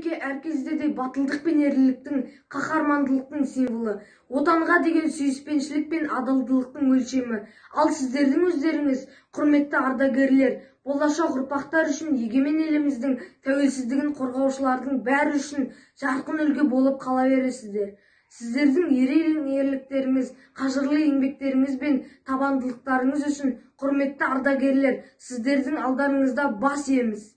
мереке әр кезде де батылдық пен ерліктің, қаһармандылықтың символы, Отанға деген сүйіспеншілік пен адалдықтың өлшемі. Ал сіздердің өздеріңіз, құрметті ардагерлер, болашақ ұрпақтар үшін, егемен еліміздің тәуелсіздігін қорғаушылардың бәрі үшін жарқын үлгі болып қала бересіздер. Сіздердің ерен ерліктеріңіз, қажырлы еңбектеріңіз бен табандылықтарыңыз үшін, құрметті ардагерлер, сіздердің алдарыңызда бас иеміз.